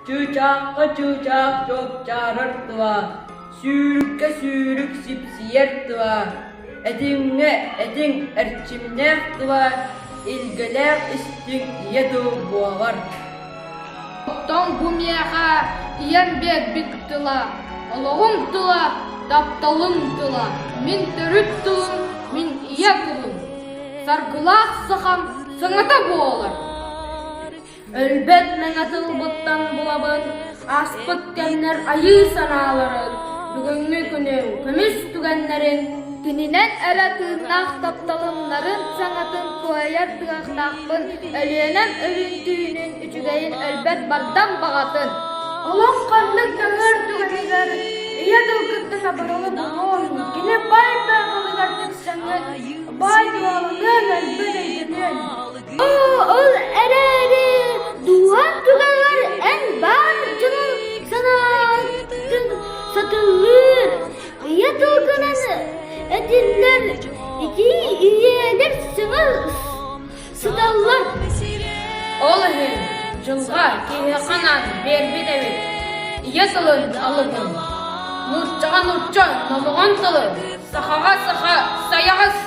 Чыычаахха чыычаах чуопчаарар тыла, сүүрүккэ сүүрүк сипсийэр тыла, этиҥҥэ этиҥ эрчимнээх тыла, илгэлээх истиҥ ийэ тыл буолар. Оттон бу миэхэ ийэм биэрбит тыла, олоҕум тыла, тапталым тыла, мин төрүт тылым, мин ийэ тылым. Саргылаах сахам саҥата буолар. Өлбөт мэҥэ тылбыттан булабын, ааспыт кэмнэр айыы санааларын, бүгүҥҥү күнүм көмүс түгэннэрин Кининэн эрэ тыыннаах тапталымнарын саҥатын кыайар кыахтаахпын, Өлүөнэм өлүн түүнүн үчүгэйин өлбөт бардам баҕатын. Олох ханнык да ыар түгэнигэр ийэ тылгыттан абыралы булуоҥ, кини баай байҕалыгар тиксэҥҥин, баай дуоланыаҥ, өлбөт өйдөнүөҥ. Оо, ол эрээри дууһаҥ түгэҕэр эн баар дьонуҥ санаатын сатыллыыр, ийэ тылгынан этиллэр итии ийэлэр саҥа сыталлар. Ол иһин дьылҕа киһиэхэ анаан биэрбит эбит ийэ тылын алыбын, нууччаҕа нуучча номоҕон тылын, сахаҕа саха сайаҕас.